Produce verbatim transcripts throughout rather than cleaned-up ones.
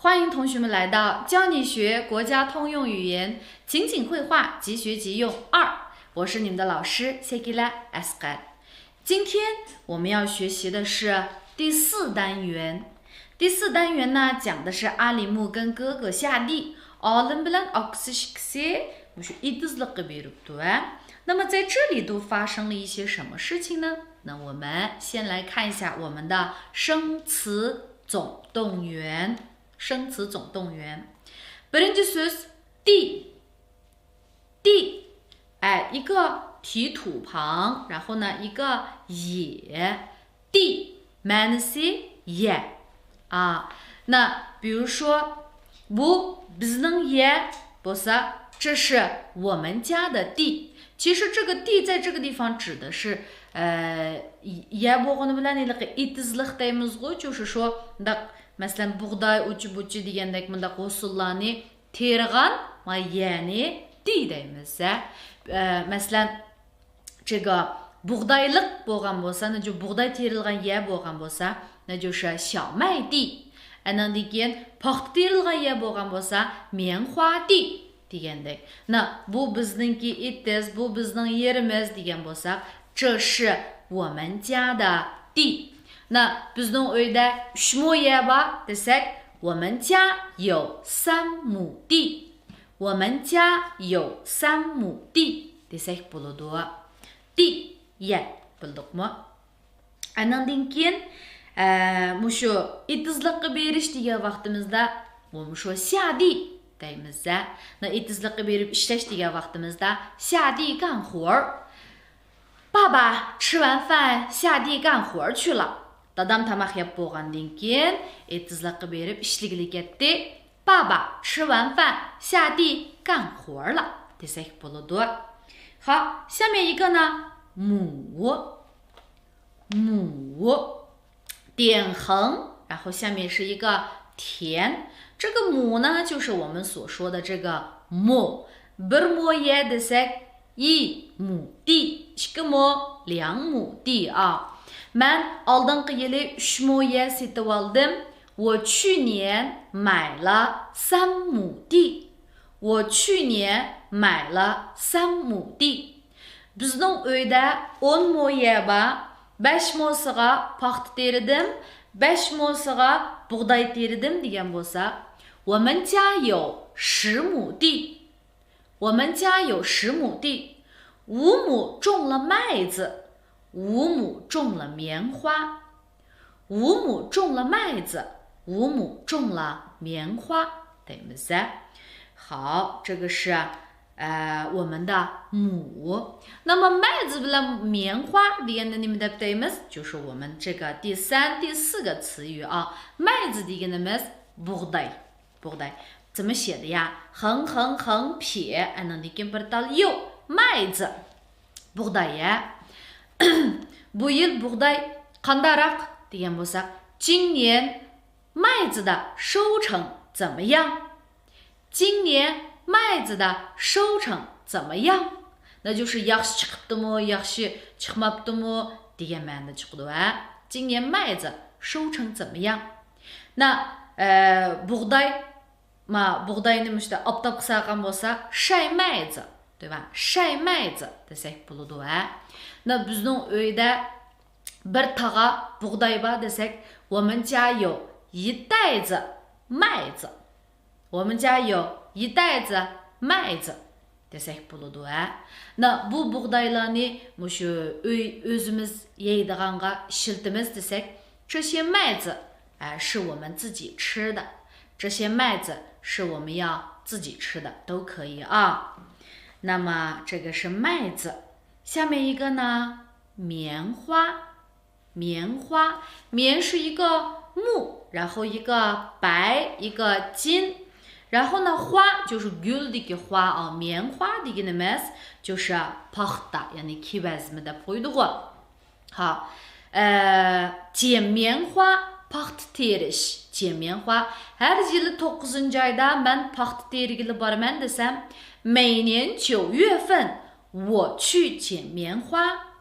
欢迎同学们来到教你学国家通用语言情景会话即学即用二，我是你们的老师谢吉拉 Asqar。今天我们要学习的是第四单元。第四单元呢，讲的是阿里木跟哥哥夏蒂، ئالىم بىلەن ئاكىسى ئىككىسى مۇشۇ ئېتىزلىققا بېرىپتۇ ۋە، 那么在这里都发生了一些什么事情呢？那我们先来看一下我们的生词总动员。生词总动员。 بىرىنچى سۆز، 地. 地. 哎，一个提土旁，然后呢，一个也。 地. مەنىسى يەر. 啊，那比如说، بۇ بىزنىڭ يەر بولسا، 这是我们家的地. 其实这个地在这个地方指的是، ئە، يەر بولغىنى بىلەن ھېلىقى ئېتىزلىق دەيمىزغۇ، 就是说، مۇنداق، مەسىلەن، بۇغداي ئۇچى-بۇچى دېگەندەك مۇنداق ھوسۇللارنى تېرىغان، ما، يەرنى 地 دەيمىز، ھە. ئە، مەسىلەن، 这个 بۇغدايلىق بولغان بولسا، 那就 بۇغداي تېرىلغان يەر بولغان بولسا، 那就是小麦地. ئەنىڭدىن كېيىن پاختا تېرىلغان يەر بولغان بولسا، 棉花地 دېگەندەك. 那 بۇ بىزنىڭكى ئېتىز، بۇ بىزنىڭ يېرىمىز دېگەن بولساق، 这是我们家的地. 那 بىزنىڭ ئۆيدە ئۈچ مو يەر بار دېسەك، 我们家有三亩地. 我们家有三亩地 دېسەك بولىدۇ. 地، يەر، بىلدۇقمۇ؟ ئانىڭدىن كېيىن، ئە، مۇشۇ ئېتىزلىققا بېرىش دېگەن ۋاقتىمىزدا، بۇ مۇشۇ 下地 دەيمىز، ھە. 那 ئېتىزلىققا بېرىپ ئىشلەش دېگەن ۋاقتىمىزدا، 下地干活儿. 爸爸吃完饭下地干活儿去了. دادام تاماق يەپ بولغاندىن كېيىن ئېتىزلىققا بېرىپ ئىشلىگىلى كەتتى. 爸爸吃完饭下地干活儿了 دېسەك بولىدۇ. 好，下面一个呢， 母. 母. 点横，然后下面是一个田。这个 母 呢，就是我们所说的这个 مو. بىر مو يەر دېسەك، 一亩地. ئىككى مو، 两亩地 ئا. مەن ئالدىنقى يىلى ئۈچ مو يەر سېتىۋالدىم. 我去年买了三亩地. 我去年买了三亩地. بىزنىڭ ئۆيدە ئون مو يەر بار. بەش موسىغا پاختا تېرىدىم، بەش موسىغا بۇغداي تېرىدىم دېگەن بولسا، 我们家有十亩地. 我们家有十亩地. 五亩种了麦子，五亩种了棉花. 五亩种了麦子，五亩种了棉花 دەيمىز. 好，这个是，呃，我们的 母. 那么 麦子 بىلەن 棉花 دېگەندە نېمە دەپ دەيمىز؟ 就是我们这个第三、第四个词语啊。 麦子 دېگىنىمىز بۇغداي. بۇغداي. 怎么写的呀؟ 横横横撇 ئانىڭدىن كېيىن بىر تال 又. 麦子. بۇغداي، ھە. بۇ يىل بۇغداي قانداقراق دېگەن بولساق، 今年麦子的收成怎么样？ 今年麦子的收成怎么样？ 那就是 ياخشى چىقىپتىمۇ، ياخشى چىقماپتىمۇ دېگەن مەنىدە چىقىدۇ، ھە. 今年麦子收成怎么样؟ 那، ئە، بۇغداي، ما، بۇغداينى مۇشۇنداق ئاپتاپقا سالغان بولسا، 晒麦子، 对吧؟ 晒麦子 دېسەك بولىدۇ، ھە. 那 بىزنىڭ ئۆيدە بىر تاغا بۇغداي بار دېسەك، 我们家有一袋子麦子. 我们家有一袋子麦子 دېسەك بولىدۇ، ھە. 那 بۇ بۇغدايلارنى مۇشۇ ئۆي، ئۆزىمىز يەيدىغانغا ئىشلىتىمىز دېسەك، 这些麦子，哎，是我们自己吃的。这些麦子是我们要自己吃的，都可以啊。那么这个是麦子，下面一个呢，棉花。 棉花，棉是一个木，然后一个白，一个金，然后呢，花就是 گۈلدىكى 花 ئا، 棉花 دېگىنىمىز 就是 پاختا، يەنى كېۋەزمە دەپ قويدۇغۇ. ھا، ئە، 剪棉花، پاختا تېرىش، 剪棉花. ھەر يىلى توققۇزىنچى ئايدا مەن پاختا تېرىگىلى بارىمەن دېسەم، 每年九月份我去剪棉花。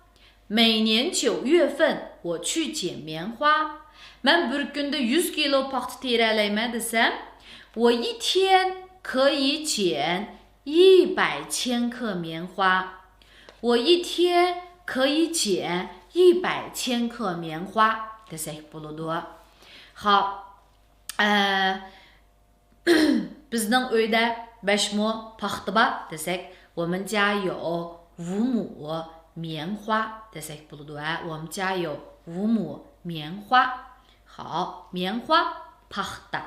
每年九月份我去剪棉花。 مەن بىر كۈندە يۈز كىلو پاختا تېرەلەيمەن دېسەم، 我一天可以剪一百千克棉花。我一天可以剪一百千克棉花 دېسەك بولىدۇ. ھاۋ، ئە، بىزنىڭ ئۆيدە بەش مو پاختا بار دېسەك، 我们家有五亩棉花 دېسەك بولىدۇ، ھە، 我们家有五亩棉花. ھاۋ، 棉花 پاختا.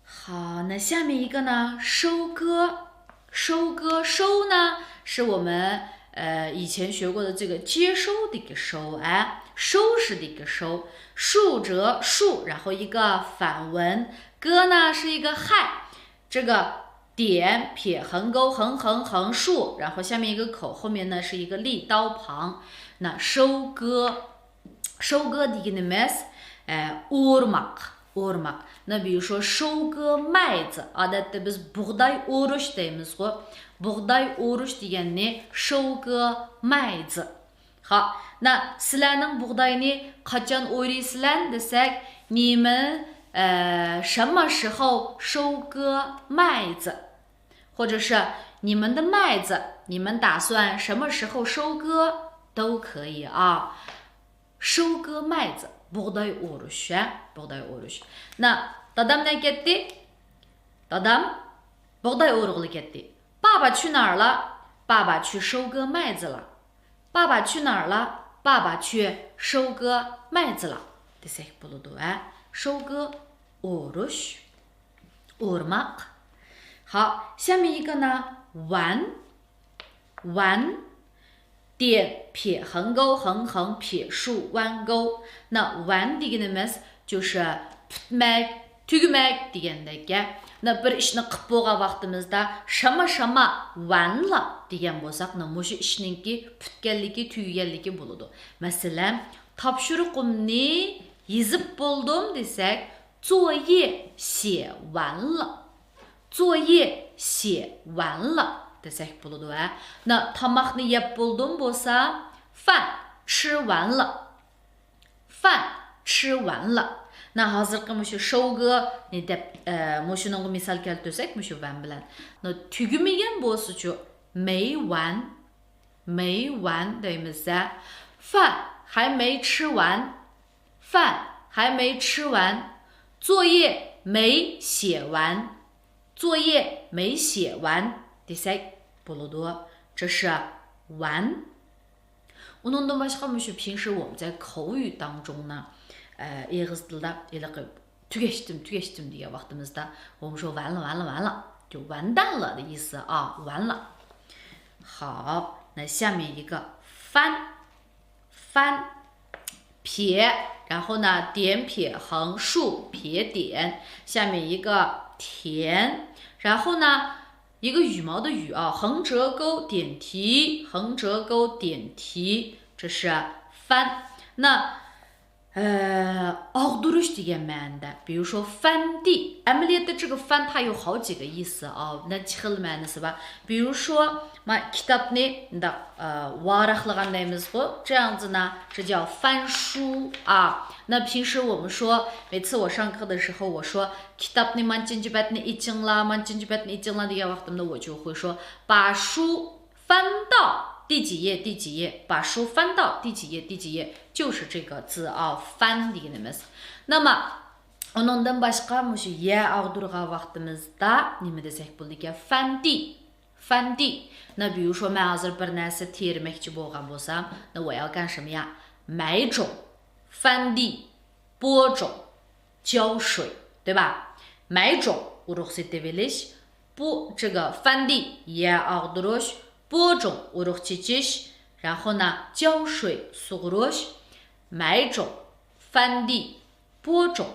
好，那下面一个呢，收割。收割，收呢，是我们呃以前学过的这个接收的一个收，哎，收拾的一个收。竖折竖，然后一个反文，割呢是一个害，这个点撇横钩横横横竖，然后下面一个口，后面呢是一个立刀旁。那收割，收割 دېگىنىمىز ئورماق. ئورماق. 那比如说收割麦子. ئادەتتە بىز بۇغداي ئورۇش دەيمىزغۇ. بۇغداي ئورۇش دېگەننى 收割麦子. ھا، 那 سىلەرنىڭ بۇغداينى قاچان ئورۇيسىلەر دېسەك، 你们呃什么时候收割麦子？或者是你们的麦子，你们打算什么时候收割都可以啊。 收割麦子، بۇغداي ئورۇش، ھە؟ بۇغداي ئورۇش. 那 دادام نەگە كەتتى؟ دادام بۇغداي ئورۇغىلى كەتتى. 爸爸去哪儿了？爸爸去收割麦子了。爸爸去哪儿了？爸爸去收割麦子了 دېسەك بولىدۇ، ھە؟ 收割، ئورۇش، ئورماق. ھا، 下面一个呢，完. وان. 点撇横钩横横撇竖弯钩. 那完 دېگىنىمىز 就是 پۈتمەك، تۈگىمەك دېگەندەك گەپ. 那 بىر ئىشنى قىپ بولغان ۋاقتىمىزدا 什么什么完了 دېگەن بولساق، 那 مۇشۇ ئىشنىڭكى پۈتكەنلىكى، تۈگىگەنلىكى بولىدۇ. مەسىلەن، تاپشۇرۇقۇمنى يېزىپ بولدۇم دېسەك، 作业写完了. 作业写完了 دېسەك بولىدۇ، ھە. 那 تاماقنى يەپ بولدۇم بولسا، 饭吃完了. 饭吃完了. 那 ھازىرقى مۇشۇ 收割نى دەپ، ئە، مۇشۇنىڭغا مىسال كەلتۈرسەك، مۇشۇ 完 بىلەن. 那 تۈگىمىگەن بولسىچۇ، 没完. 没完 دەيمىز-دە. 饭还没吃完. 饭还没吃完. 作业没写完. 作业没写完 دېسەك بولىدۇ. 这是完. ئۇنىڭدىن باشقا مۇشۇ 平时我们在口语当中呢، ئە، ئېغىز تىلدا ھېلىقى تۈگەشتىم، تۈگەشتىم دېگەن ۋاقتىمىزدا، 我们说完了，完了，完了，就完蛋了的意思啊，完了. 好，那下面一个翻，翻，撇，然后呢，点撇横竖撇点，下面一个田，然后呢，一个羽毛的羽啊，横折钩点提，横折钩点提，这是翻。那 ئاغدۇرۇش دېگەن مەنىدە. 比如说翻地. ئەمەلىيەتتە 这个翻 它有好几个意思啊، نەچچە خىل مەنىسى بار. 比如说، ما كىتابنى مۇنداق، ئە، ۋاراقلىغان دەيمىزغۇ، 这样子呢，这叫翻书啊。那平时我们说，每次我上课的时候，我说 كىتابنى مانچىنچى بەتنى ئېچىڭلار، مانچىنچى بەتنى ئېچىڭلار دېگەن ۋاقتىمدا 我就会说 把书 翻到第几页，第几页，把书翻到第几页，第几页，就是这个字啊，翻 دېگىنىمىز. 那么 ئۇنىڭدىن باشقا مۇشۇ يەر ئاغدۇرغان ۋاقتىمىزدا نېمە دېسەك بولىدىكەن؟ 翻地، 翻地. 那比如说 مەن ھازىر بىر نەرسە تېرىمەكچى بولغان بولسام، 那我要干什么呀؟ 买种، 翻地， 播种，浇水，对吧？买种 ئۇرۇق سېتىۋېلىش، 播 这个翻地 يەر ئاغدۇرۇش، 播种 ئۇرۇق چېچىش، 然后呢，浇水 سۇغۇرۇش، 买种، 翻地، 播种،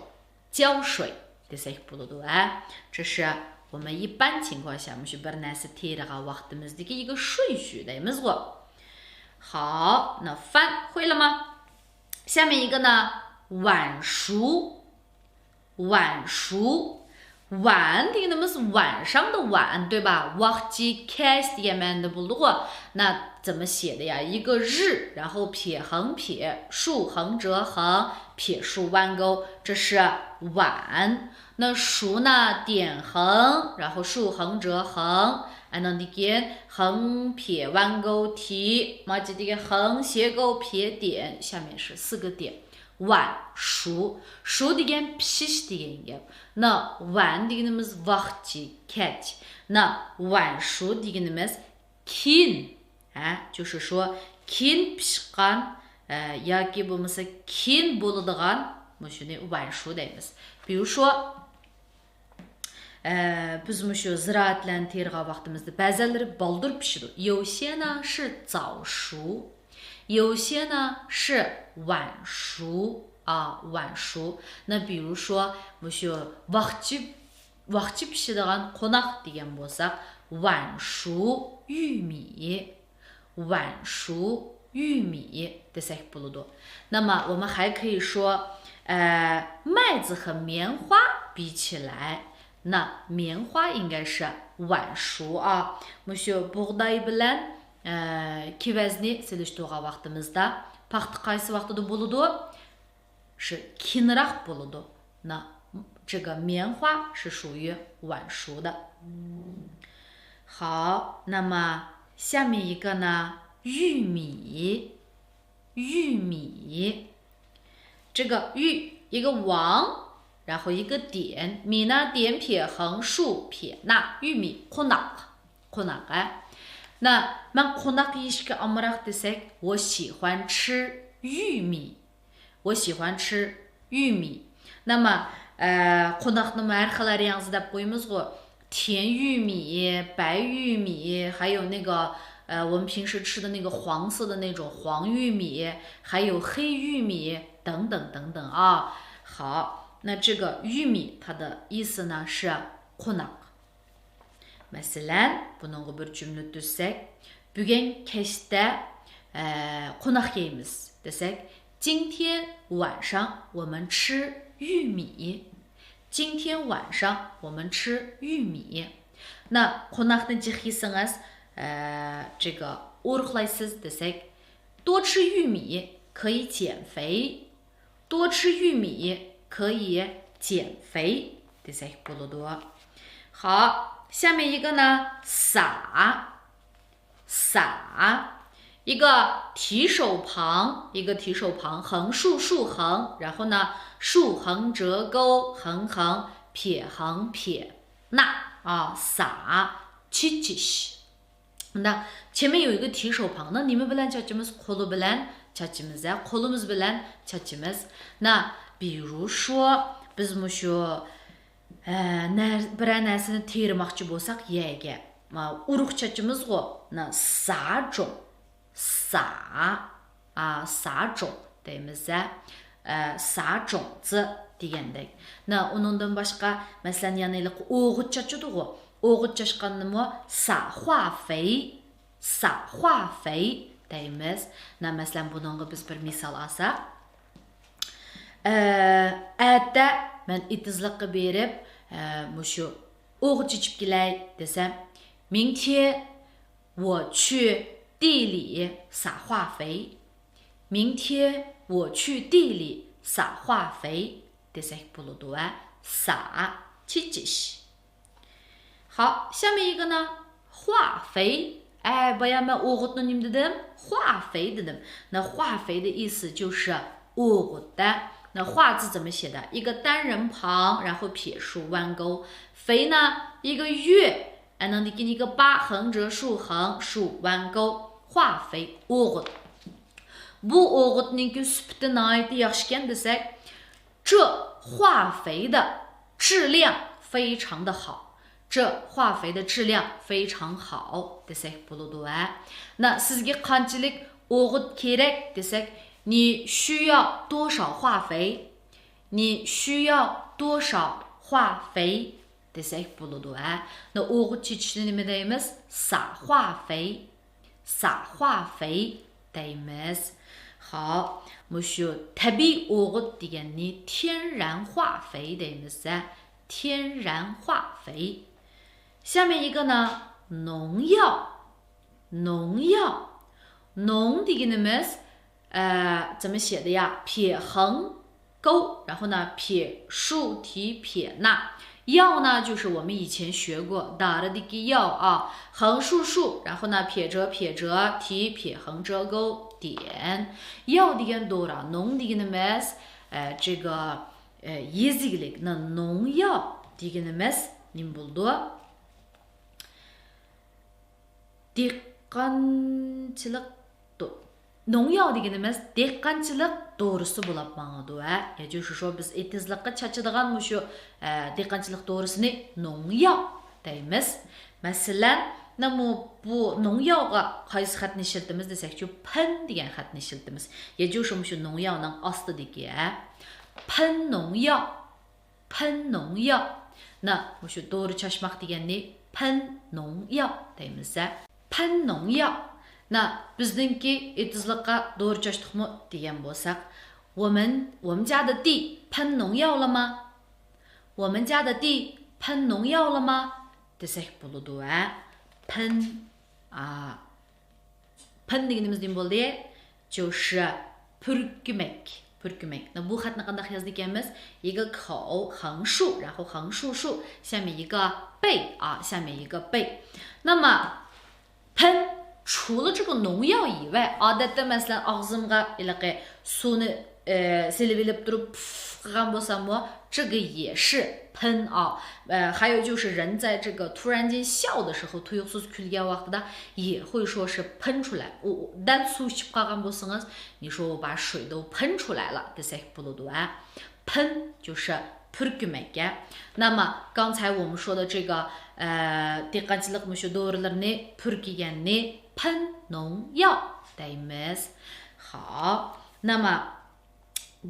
浇水 دېسەك بولىدۇ، ھە. 这是我们一般情况下 مۇشۇ بىر نەرسە تېرىغان ۋاقتىمىزدىكى 一个顺序 دەيمىزغۇ. 好，那翻会了吗？下面一个呢，晚熟。晚熟。 晚 دېگىنىمىز 晚上的晚، 对吧؟ ۋاقچى كەچ دېگەن مەنىدە بولىدىغۇ. 那怎么写的呀？一个日，然后撇横撇，竖横折横，撇竖弯钩，这是晚。那熟呢点恒，然后树恒折恒， ئاندىن كېيىن 恒撇弯钩体، 嘛这个 恒斜钩撇点， 下面是四个点。 晚熟، 熟 دېگەن پىشىش دېگەن گەپ. 那晚 دېگىنىمىز ۋاقچى، كەچ. 那晚熟 دېگىنىمىز كېيىن، ھە، 就是说 كېيىن پىشقان، ئە، ياكى بولمىسا كېيىن بولىدىغان، مۇشۇنى 晚熟 دەيمىز. 比如说، ئە، بىز مۇشۇ زىرائەتلەرنى تېرىغان ۋاقتىمىزدا بەزەنلىرى بالدۇر پىشىدۇ. 有些呢是早熟， 有些呢是晚熟啊，晚熟。 那比如说 مۇشۇ ۋاقچى، ۋاقچى پىشىدىغان قوناق دېگەن بولساق، 晚熟玉米، 晚熟玉米 دېسەك بولىدۇ. 那么我们还可以说，呃，麦子和棉花比起来，那棉花应该是晚熟啊。 مۇشۇ بۇغداي بىلەن، ئە، كېۋەزنى سېلىشتۇرغان ۋاقتىمىزدا پاختا قايسى ۋاقتىدا بولىدۇ؟ 是 كېيىنراق بولىدۇ. 那这个棉花是属于晚熟的。 好，那么下面一个呢？玉米，玉米。 这个玉，一个 wang， 然后一个点， 米呢点撇横竖撇捺， 玉米 قوناق، قوناق، ئە. 那 مەن قوناق يېيىشكە ئامراق دېسەك، 我喜欢吃玉米。 我喜欢吃玉米。 那么，ئە، قوناقنىمۇ ھەر خىل ھەر ياڭزا دەپ قويىمىزغۇ. 甜玉米、白玉米，还有那个，呃，我们平时吃的那个黄色的那种黄玉米，还有黑玉米，等等等等啊。好，那这个玉米它的意思呢是 قوناق. مەسىلەن، بۇنىڭغا بىر جۈملە تۈزسەك، بۈگۈن كەچتە، ئە، قوناق يەيمىز دېسەك، 今天晚上我们吃玉米。 今天晚上我们吃玉米。 那 قوناقنى جىق يېسىڭىز، ئە، 这个 ئورۇقلايسىز دېسەك، 多吃玉米可以减肥。 多吃玉米可以减肥 دېسەك بولىدۇ. 好，下面一个呢，撒，撒。 一个提手旁，一个提手旁，横竖竖横，然后呢，竖横折钩，横横撇横撇捺啊， 撒， چېچىش. 那前面有一个提手旁， نېمە بىلەن چاچىمىز؟ قولى بىلەن چاچىمىز، ھە، قولىمىز بىلەن چاچىمىز. 那比如说 بىز مۇشۇ، ئە، نەر-، بىرەر نەرسىنى تېرىماقچى بولساق يەرگە، ما، ئۇرۇق چاچىمىزغۇ. 那撒种، 撒، ئا، 撒种 دەيمىز، ھە. ئە، 撒种子 دېگەندەك. 那 ئۇنىڭدىن باشقا، مەسىلەن، يەنە ھېلىقى ئوغۇت چاچىدىغۇ. ئوغۇت چاچقاننىمۇ 撒化肥، 撒化肥 دەيمىز. 那 مەسىلەن، بۇنىڭغا بىز بىر مىسال ئالساق، ئە، ئەتە مەن ئېتىزلىققا بېرىپ، ئە، مۇشۇ ئوغۇت چېچىپ كېلەي دېسەم، 明天 我去地里撒化肥。明天我去地里撒化肥 دېسەك بولىدۇ، ھە. 撒، چېچىش. 好，下面一个呢，化肥. ئە، بايا مەن ئوغۇتنى نېمە دېدىم؟ 化肥 دېدىم. 那化肥的意思就是 ئوغۇت 的. 那化字怎么写的？一个单人旁，然后撇竖弯钩。肥呢，一个月， ئەنىڭدىن كېيىن 一个八، 横折竖横，竖弯钩، 化肥 ئوغۇت. بۇ ئوغۇتنىڭكى سۈپىتى ناھايىتى ياخشىكەن دېسەك، 这化肥的质量非常的好. 这化肥的质量非常好 دېسەك بولىدۇ، ھە. 那 سىزگە قانچىلىك ئوغۇت كېرەك دېسەك، 你需要多少化肥؟ 你需要多少化肥 دېسەك بولىدۇ، ھە. 那 ئوغۇت چېچىشنى نېمە دەيمىز؟ 撒化肥، 撒化肥 دەيمىز. 好، مۇشۇ تەبىئىي ئوغۇت دېگەننى 天然化肥 دەيمىز، ھە. 天然化肥. 下面一个呢，农药. 农药. 农 دېگىنىمىز، ئە، 怎么写的呀؟ 撇横沟，然后呢，撇竖提撇捺。药呢，就是我们以前学过，打了的个药啊。横竖竖，然后呢，撇折撇折，提撇横折钩，点。药 دېگەن دورا، 脓 دېگىنىمىز، ئە، 这个، ئە، يېزىكلىك، 脓药 دېگىنىمىز نېمە بولىدۇ؟ دېھقانچىلىق دو-، 农药 دېگىنىمىز دېھقانچىلىق دورىسى بولاپ ماڭىدۇ، ھە. 也就是说 بىز ئېتىزلىققا چاچىدىغان مۇشۇ، ئە، دېھقانچىلىق دورىسىنى 农药 دەيمىز. مەسىلەن، نە مۇ-، بۇ 农药غا قايسى خەتنى ئىشلىتىمىز دېسەكچۇ، 喷 دېگەن خەتنى ئىشلىتىمىز. 也就是 مۇشۇ 农药 نىڭ ئاستىدىكى، ھە. 喷农药. 喷农药. نە، مۇشۇ دورا چاچماق دېگەننى 喷农药 دەيمىز-ە. 喷农药. نە، بىزنىڭكى ئېتىزلىققا دورا چاچتۇقمۇ دېگەن بولساق، 我们، 我们家的地喷农药了吗؟ 我们家的地喷农药了吗 دېسەك بولىدۇ، ھە. 喷، ئا، 喷 دېگىنىمىز نېمە بولدى؟ 就是 پۈركىمەك، پۈركىمەك. بۇ خەتنى قانداق يازىدىكەنمىز؟ 一个口، 横竖، 然后横竖竖，下面一个贝啊，下面一个贝。那么 喷 除了这个农药以外، ئادەتتە مەسىلەن ئاغزىمغا ھېلىقى سۇنى، ئە، سېلىپ ئېلىپ تۇرۇپ پۇف قىلغان بولساممۇ، 这个也是 喷 啊. 呃，还有就是人在这个突然间笑的时候， تۇيۇقسىز كۈلگەن ۋاقتىدا 也会说是 喷出来. ئۇ، ئۇ، دەل سۇ ئىچىپ قالغان بولسىڭىز، 你说我把水都喷出来了 دېسەك بولىدۇ، ھە. 喷 就是 پۈركىمەك. 那么刚才我们说的这个، ئە، دېھقانچىلىق مۇشۇ دورىلىرىنى پۈركىگەننى 喷农药 دەيمىز. 好，那么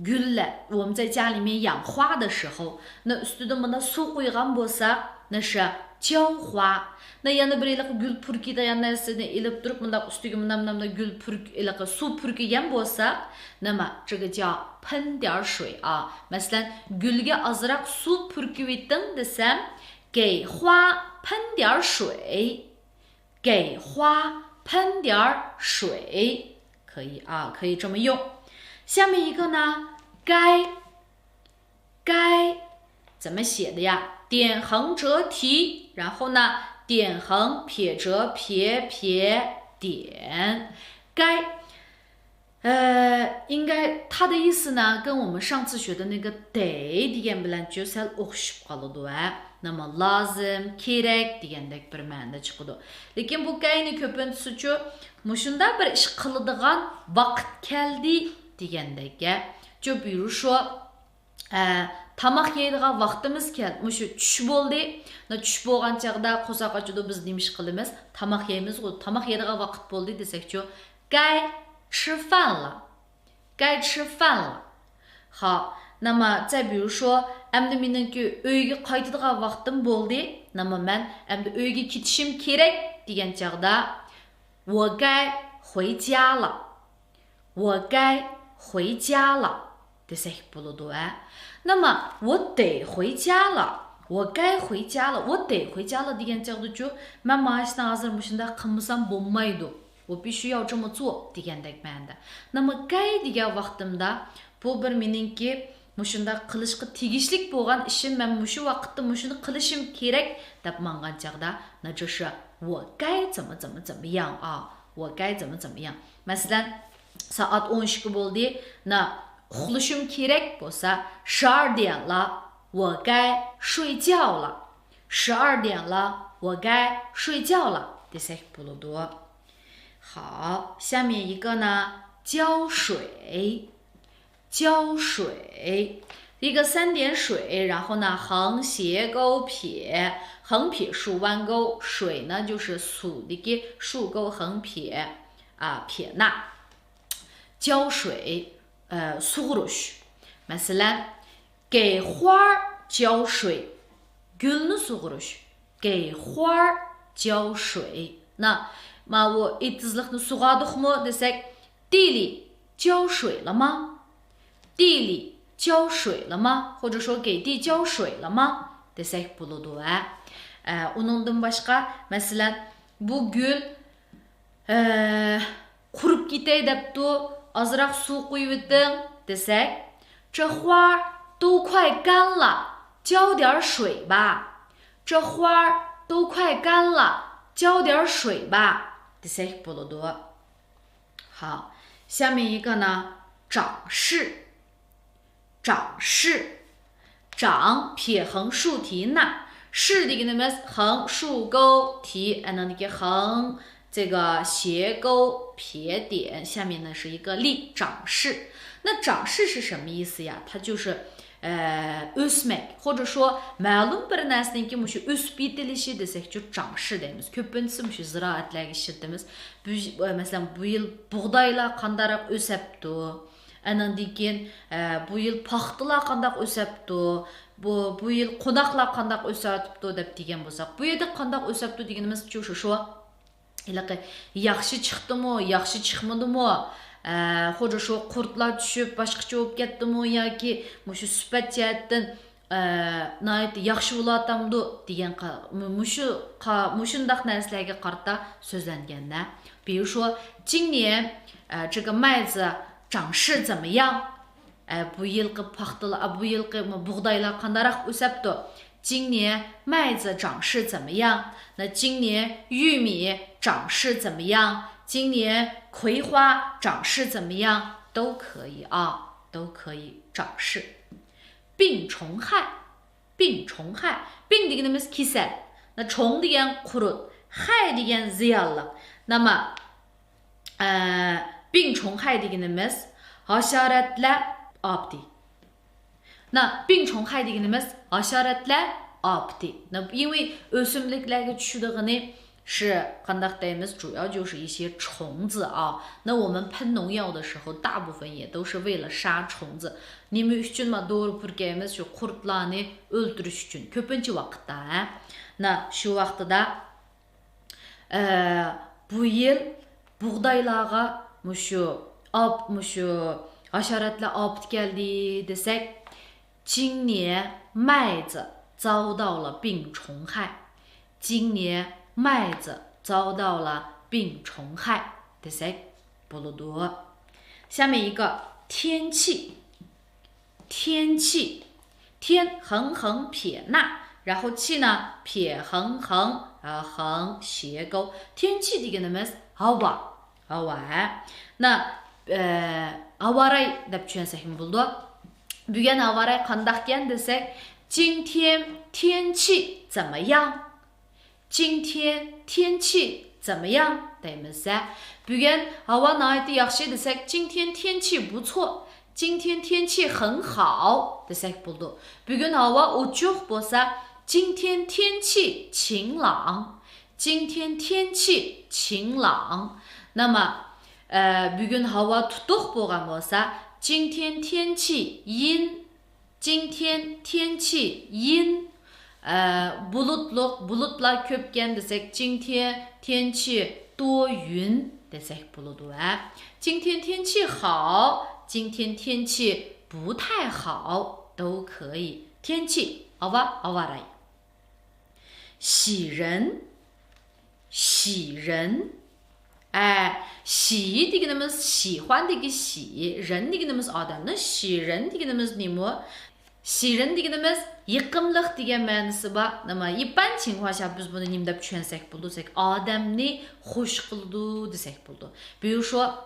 گۈللەر، 我们在家里面养花的时候، 那 ئۈستىدە مۇنداق سۇ قۇيغان بولساق، 那是浇花. 那 يەنە بىر ھېلىقى گۈل پۈركىيدىغان نەرسىنى ئېلىپ تۇرۇپ، مۇنداق ئۈستىگە مۇنداق، مۇنداق، مۇنداق گۈل پۈرك-، ھېلىقى سۇ پۈركىگەن بولساق، 那么这个叫 喷点儿水 ئا. مەسىلەن، گۈلگە ئازراق سۇ پۈركۈۋېتىڭ دېسەم، 给花喷点儿水. 给花喷点儿水，可以啊，可以这么用。下面一个呢，该，该怎么写的呀？点横折提，然后呢，点横撇折撇撇点，该。 呃，应该它的意思呢，跟我们上次学的那个 دەي دېگەن بىلەنچۇ سەل ئوخشىشىپ قالىدۇ، ھە. 那么 لازىم، كېرەك دېگەندەك بىر مەنىدە چىقىدۇ. لېكىن بۇ 该نى كۆپىنچىسىچۇ مۇشۇنداق بىر ئىش قىلىدىغان ۋاقىت كەلدى دېگەندەك، ھە. 就比如说، ئە، تاماق يەيدىغان ۋاقتىمىز كەل-، مۇشۇ چۈش بولدى. مانا چۈش بولغان چاغدا قورساق ئاچىدۇ، بىز نېمە ئىش قىلىمىز؟ تاماق يەيمىزغۇ، تاماق يەيدىغان ۋاقىت بولدى دېسەكچۇ، 该吃饭了. 该吃饭了. 好，那么再比如说، ئەمدى مېنىڭكى ئۆيگە قايتىدىغان ۋاقتىم بولدى. 那么مەن ئەمدى ئۆيگە كېتىشىم كېرەك دېگەن چاغدا، 我该回家了. 我该回家了 دېسەك بولىدۇ، ھە. 那么我得回家了، 我该回家了، 我得回家了 دېگەن چاغدىچۇ، مەن مانا شۇنى ھازىر مۇشۇنداق قىلمىسام بولمايدۇ. 我必须要这么做 دېگەندەك مەنىدە. 那么该 دېگەن ۋاقتىمدا، بۇ بىر مېنىڭكى مۇشۇنداق قىلىشقا تېگىشلىك بولغان ئىشىم، مەن مۇشۇ ۋاقىتتا مۇشۇنى قىلىشىم كېرەك دەپ ماڭغان چاغدا، 那就是我该怎么怎么怎么样啊، 我该怎么怎么样. مەسىلەن، سائەت ئون ئىككى بولدى، 那 ئۇخلىشىم كېرەك بولسا، 十二点了، 我该睡觉了. 十二点了，我该睡觉了 دېسەك بولىدۇ. 好，下面一个呢，浇水，浇水。一个三点水，然后呢，横斜勾撇，横撇竖弯钩，水呢就是 سۇدىكى 竖钩横撇، 啊，撇捺。浇水، ئە، سۇغۇرۇش. مەسىلەن، 给花儿浇水، گۈلنى سۇغۇرۇش. 给花儿浇水. 那، ماۋۇ ئېتىزلىقنى سۇغاردۇقمۇ دېسەك، 地里浇水了吗؟ 地里浇水了吗？ 或者说 给地浇水了吗 دېسەك بولىدۇ، ھە. ئە، ئۇنىڭدىن باشقا، مەسىلەن، بۇ گۈل، ئە، قۇرۇپ كېتەي دەپتۇ، ئازراق سۇ قۇيۇۋېتىڭ دېسەك، 这花儿都快干了，浇点儿水吧。这花儿都快干了，浇点儿水吧。 دېسەك بولىدۇ. 好，下面一个呢，长势。长势。长，撇横竖提捺。势 دېگىنىمىز 横竖钩提 ئەنىڭدىكى 横 这个斜钩撇点，下面呢是一个立，长势。那长势是什么意思呀？它就是 ئە، ئۆسمەك، 或者说 مەلۇم بىر نەرسىنىڭكى مۇشۇ ئۆسۈپ يېتىلىشى دېسەكچۇ، 长势 دەيمىز. كۆپىنچىسى مۇشۇ زىرائەتلەرگە ئىشلىتىمىز. بۈ-، مەسىلەن، بۇ يىل بۇغدايلار قانداقراق ئۆسەپتۇ؟ ئەنىڭدىن كېيىن، ئە، بۇ يىل پاختىلار قانداق ئۆسەپتۇ؟ بۇ، بۇ يىل قوناقلار قانداق ئۆسۈۋاتىپتۇ دەپ دېگەن بولساق، بۇ يەردە قانداق ئۆسەپتۇ دېگىنىمىزچۇ شۇ، شۇ. ھېلىقى ياخشى چىقتىمۇ، ياخشى چىقمىدىمۇ؟ ئە، خۇددى شۇ قۇرتلار چۈشۈپ، باشقىچە بولۇپ كەتتىمۇ ياكى مۇشۇ سۈپەت جەھەتتىن، ئە، ناھايىتى ياخشى بولۇۋاتامدۇ دېگەن قا-، مۇ-، مۇشۇ قا-، مۇشۇنداق نەرسىلەرگە قارىتا سۆزلەنگەندە. 比如说，今年，呃，这个麦子长势怎么样？ ئە، بۇ يىلقى پاختىلار، ئە، بۇ يىلقى بۇغدايلار قانداقراق ئۆسەپتۇ؟ 今年麦子长势怎么样？那今年玉米长势怎么样？今年葵花长势怎么样？都可以啊，都可以，长势。病虫害，病虫害。 病 دېگىنىمىز كېسەل. 那虫 دېگەن قۇرت، 害 دېگەن زىيانلىق. 那么 ئە، 病虫害 دېگىنىمىز ھاشاراتلار ئاپىتى. 那 病虫害 دېگىنىمىز ھاشاراتلار ئاپىتى. 那 因为 ئۆسۈملۈكلەرگە چۈشىدىغىنى شۇ، قانداق دەيمىز، 主要就是一些虫子啊。那我们喷农药的时候，大部分也都是为了杀虫子。 نېمە ئۈچۈن ما دورا پۈركەيمىز؟ شۇ قۇرتلارنى ئۆلتۈرۈش ئۈچۈن. كۆپىنچە ۋاقىتتا، ھە. 那 شۇ ۋاقتىدا ئە، بۇ يىل بۇغدايلارغا مۇشۇ ئاپ-، مۇشۇ ھاشاراتلار ئاپىتى كەلدى دېسەك، 今年麦子遭到了病虫害。 今年麦子遭到了病虫害 دېسەك بولىدۇ. 下面一个，天气。 天气。 天 横横撇捺，然后 气呢，撇横横，然后横斜钩。 天气 دېگىنىمىز ھاۋا، ھاۋا. 那، ئە، ھاۋاراي دەپ چۈشەنسەكمۇ بولىدۇ. بۈگۈن ھاۋاراي قانداقكەن دېسەك، 今天天气怎么样؟ 今天天气怎么样 دەيمىز-ە. بۈگۈن ھاۋا ناھايىتى ياخشى دېسەك، 今天天气不错، 今天天气很好 دېسەك بولىدۇ. بۈگۈن ھاۋا ئوچۇق بولسا، 今天天气晴朗، 今天天气晴朗. 那么，ئە، بۈگۈن ھاۋا تۇتۇق بولغان بولسا، 今天天气阴، 今天天气阴. ئە، بۇلۇتلۇق، بۇلۇتلار كۆپكەن دېسەك، 今天天气多云 دېسەك بولىدۇ، ھە. 今天天气好، 今天天气不太好，都可以。 天气 ھاۋا، ھاۋاراي. 喜人，喜人. ئە، 喜 دېگىنىمىز 喜欢 دىكى 喜، 人 دېگىنىمىز ئادەم. 那 喜人 دېگىنىمىز نېمە؟ 喜人 دېگىنىمىز يېقىملىق دېگەن مەنىسى بار. 那么一般情况下 بىز بۇنى نېمە دەپ چۈشەنسەك بولىدۇ دېسەك، ئادەمنى خۇش قىلىدۇ دېسەك بولىدۇ. 比如说،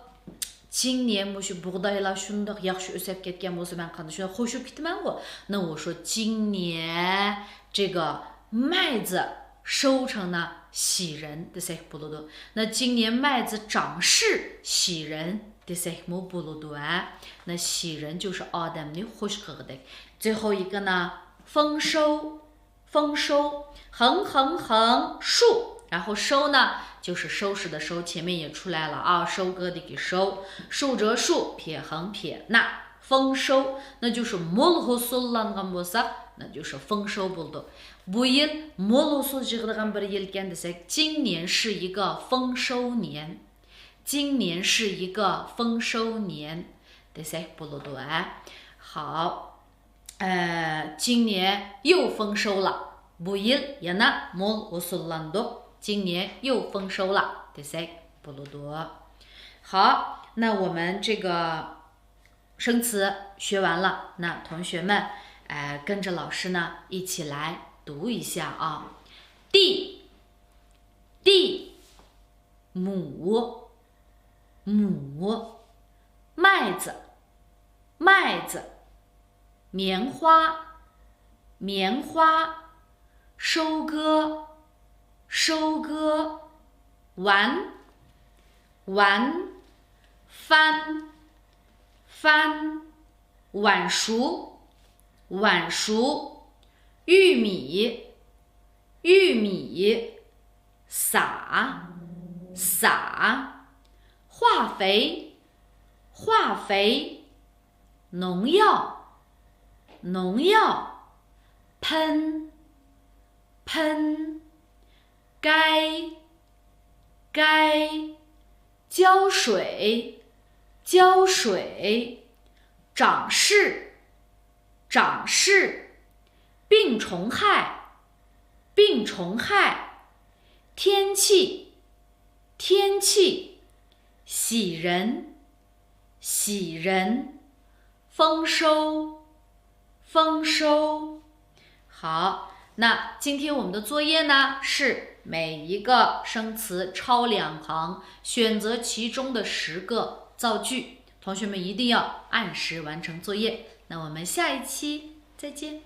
今年 مۇشۇ بۇغدايلار شۇنداق ياخشى ئۆسۈپ كەتكەن بولسا، مەن قانداق شۇنداق خۇش بولۇپ كېتىمەنغۇ. 那我说今年这个麦子收成呢喜人 دېسەك بولىدۇ. 那今年麦子长势喜人 دېسەكمۇ بولىدۇ، ھە. 那喜人就是 ئادەمنى خۇش قىلغۇدەك. 最后一个呢، 丰收. 丰收. 横横横竖，然后收呢，就是收拾的收，前面也出来了啊，收割的给收，竖折竖，撇横撇捺，丰收，那就是 مول ھوسۇللانغان بولساق، 那就是 丰收 بولىدۇ. بۇ يىل مول ھوسۇل يىغىدىغان بىر يىلكەن دېسەك، 今年是一个丰收年. 今年是一个丰收年 دېسەك بولىدۇ، ھە. 好. 呃，今年又丰收了. بۇ يىل يەنە مول ھوسۇللاندۇق. 今年又丰收了 دېسەك بولىدۇ. 好，那我们这个生词学完了，那同学们，呃，跟着老师呢一起来读一下啊。地，地，母，母，麦子，麦子，棉花，棉花，收割，收割，碗，碗，饭，饭，晚熟，晚熟，玉米，玉米，撒，撒，化肥，化肥，农药，农药，喷，喷，该，该，浇水，浇水，长势，长势，病虫害，病虫害，天气，天气，喜人，喜人，丰收，丰收。好，那今天我们的作业呢，是每一个生词抄两行，选择其中的十个造句，同学们一定要按时完成作业。那我们下一期再见。